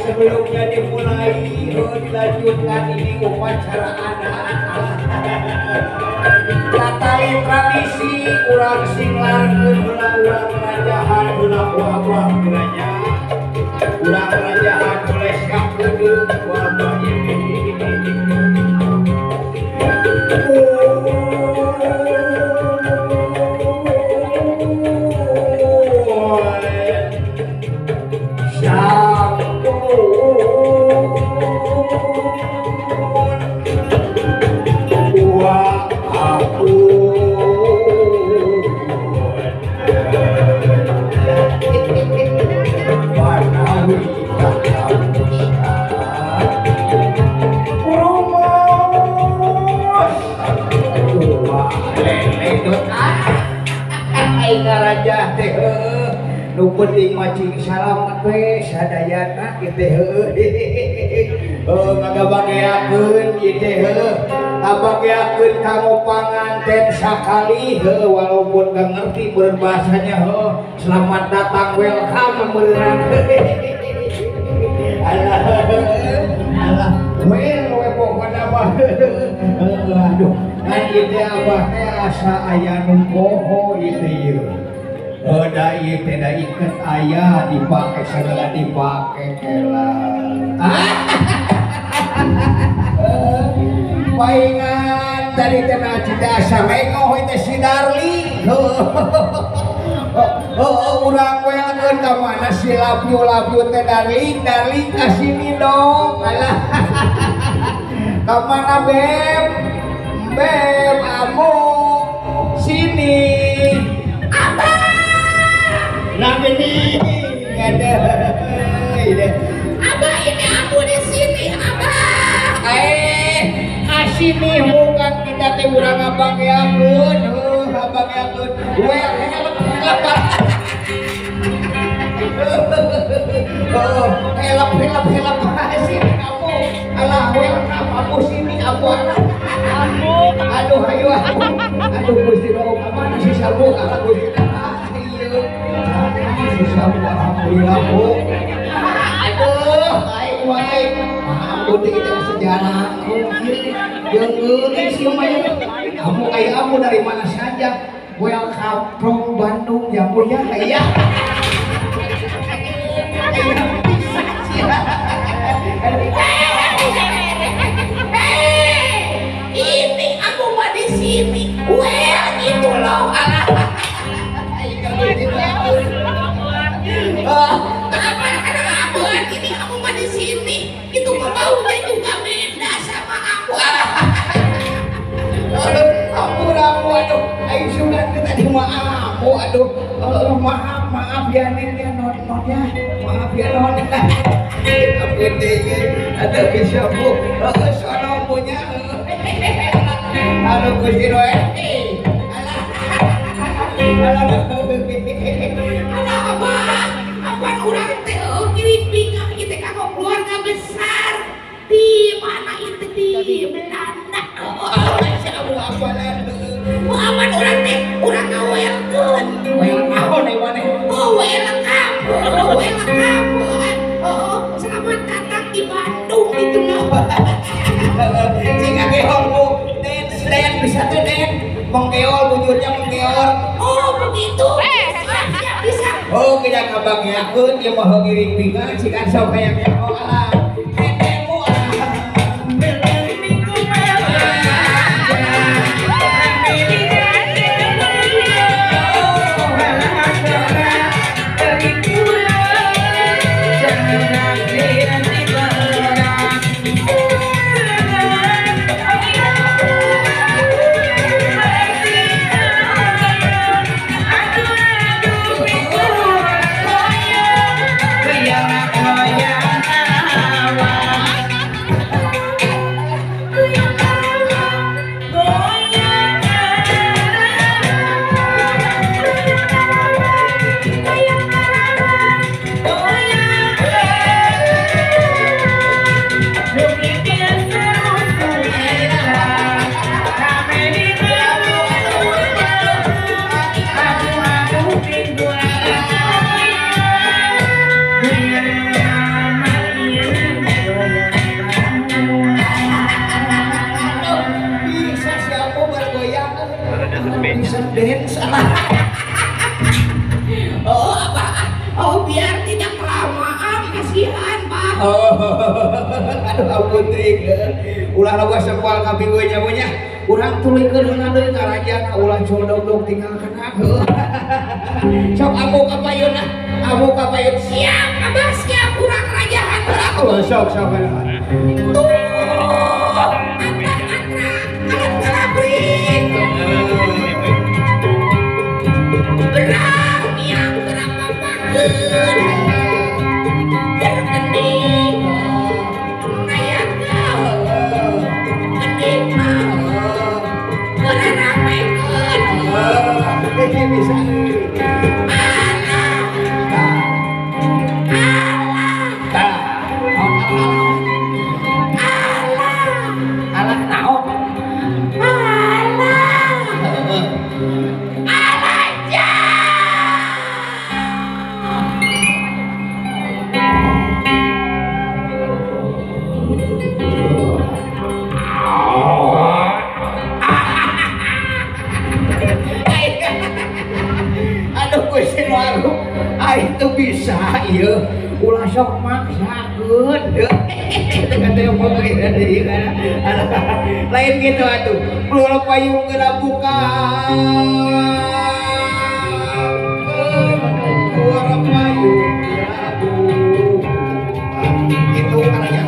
Sebelumnya dimulai, dilanjutkan ini upacara adat. Tatali tradisi urang singlarkeun heula urang rajahan heula wabah kiranya. Urang rajahan boleh siapkeun wabah ini. Nu penting macing salamet we sadayana kieu teh heueuh ngagabageakeun ieu teh heueuh ngabageakeun kanggo panganten sakali heueuh walaupun gak ngerti berbahasanya heueuh selamat datang welcome meureun alah alah well we pokona mah aduh kan ieu teh abah teh asa aya nu poho ieu teh ieu. Da ieu teh da iket aya dipake segala dipake kela. Paingan tadi teh cita asa mengoh teh si Darling. Urang welkeun ka mana si lapyu-lapyu teh Darling, Darling ka sini dong. Alah. Ka mana Beb? Beb amu sini. Nah ini ada ini. Abah ini aku di sini, Abah. Kasih nih bukan kita teh urang abang yakeun, heuh abang yakeun. Well, help help. Oh, help help help sini kamu. Alah, welcome aku sini aku anak. Aduh, ayo aku. Aduh Gusti Roh, mana si Sabu? Alah Gusti. Alhamdulillah bu. Aduh, aing wae. Ampun teh kita sejarah. Jeung sih mah. Kamu kayak kamu dari mana saja? Welcome from Bandung ya bu ya. Iya. Ini aku mah di sini. Well, gitu loh. Alah. Ini aku mah di sini. Itu mah baunya juga beda sama aku. Ampun aku aduh, aing sugan tadi mah aku aduh. Maaf maaf ya Nin ya non non ya. Maaf ya non. Ampun teh aduh bisa bu. Sono punya. Aduh Gusti Roe. Alah. Alah abah, apaan urang teh ngiring bingah ieu teh kanggo keluarga besar. Di mana itu di Belanda. Si Abu apalan. Oh, aman urang teh urang ngawelkeun. Welcome euy maneh. Oh, welcome. Oh, welcome. Oh, selamat datang di Bandung itu loh. Cing ngageol bu, dance dance bisa tuh dance. Menggeol bujurnya menggeol. Oh, begitu. Siap, bisa. Oh, kita kabageakeun ieu mah ngiring bingah cikan sok hayang nyaho alah. Nenemu alah. Bisa si Abu bergoyang. Bisa dance alah. Oh, apa? Oh, biar tidak kelamaan, kasihan, Pak. Oh, aduh ampun teuing. Ulah loba sepoal ka gue nya nya. Urang tuluykeun heula deui ka rajana ulah codog-dog tinggal kena. Sok amuk ka payun ah. Amuk ka payun. Siap, Abah, siap urang rajahan urang. Oh, sok sok. Tuh, atra alat kalabrik. Berang yang berapapakeun. Berkening. Nayaga. Kening mah. Beraramekeun. Bisa. Alah. Alah. Tah. Alah. Alah naon? Alah. Alah ja. Aduh Gusti nu agung, aing teu bisa ieu. Ulah sok maksakeun deui. Teu katemo deui kana. Lain gitu atuh. Keluar payung geura buka. Keluar payung geura buka. Itu karya.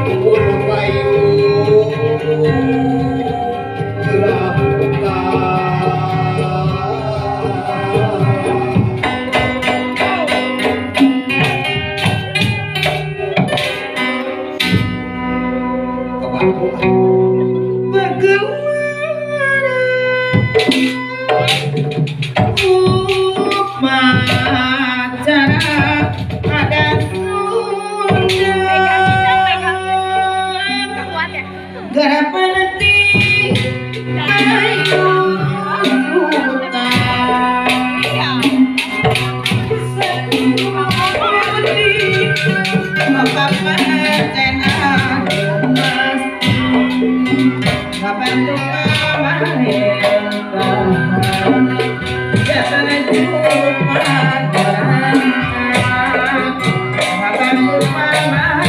Keluar payung geura buka. Bye.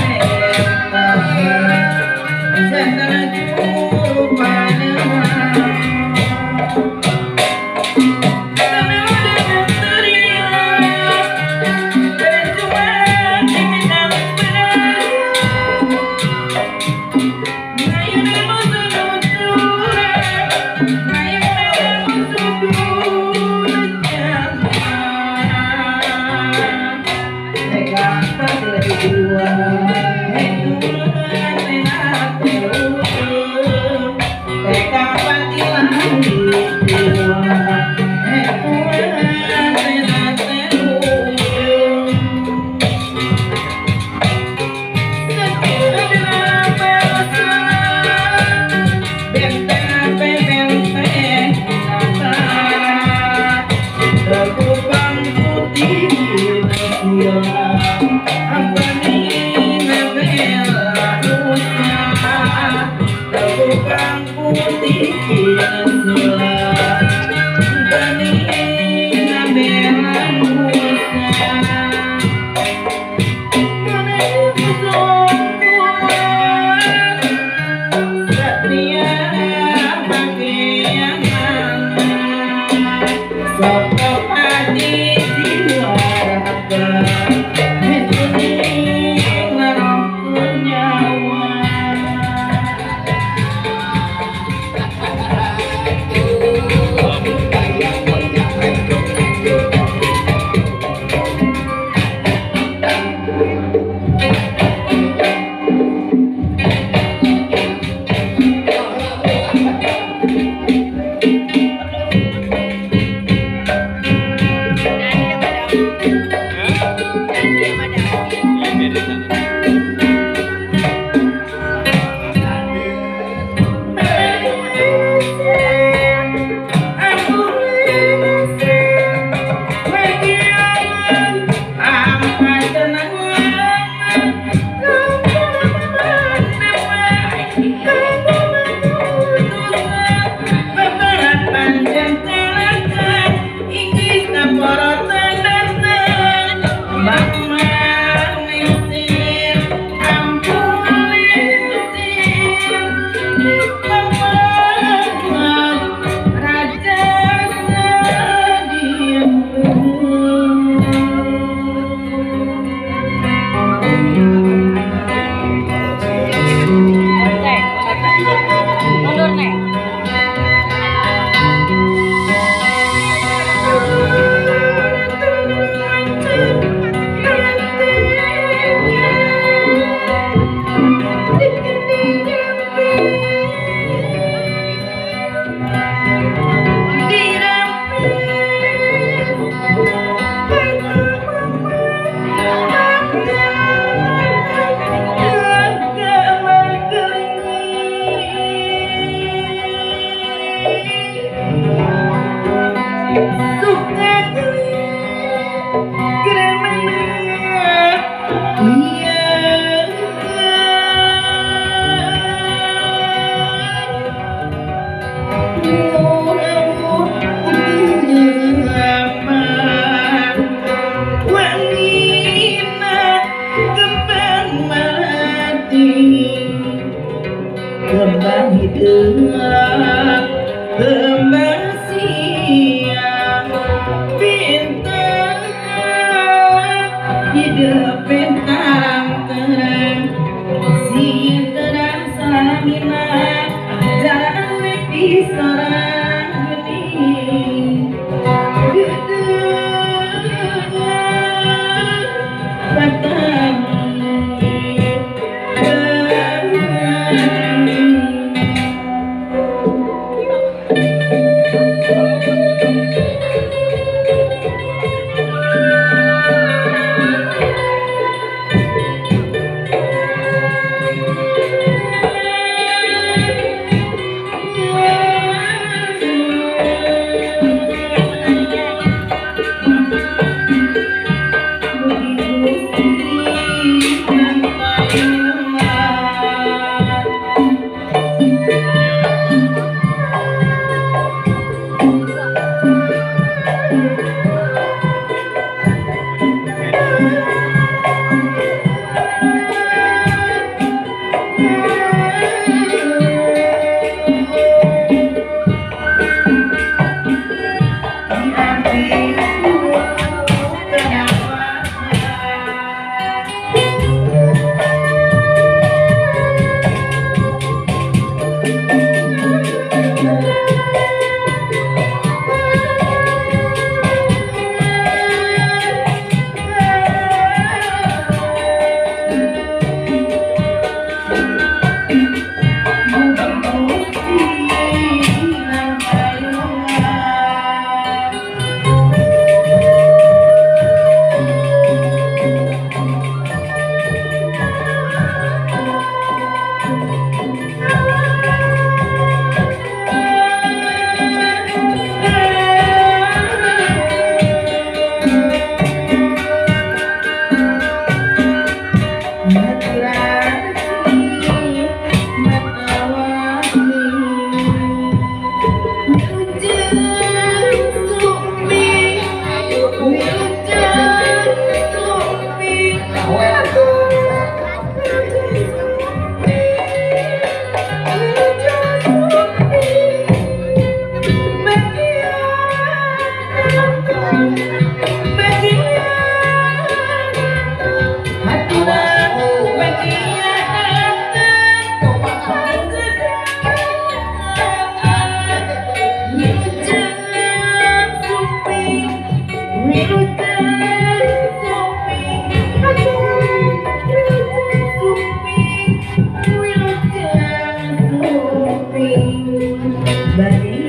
Bye.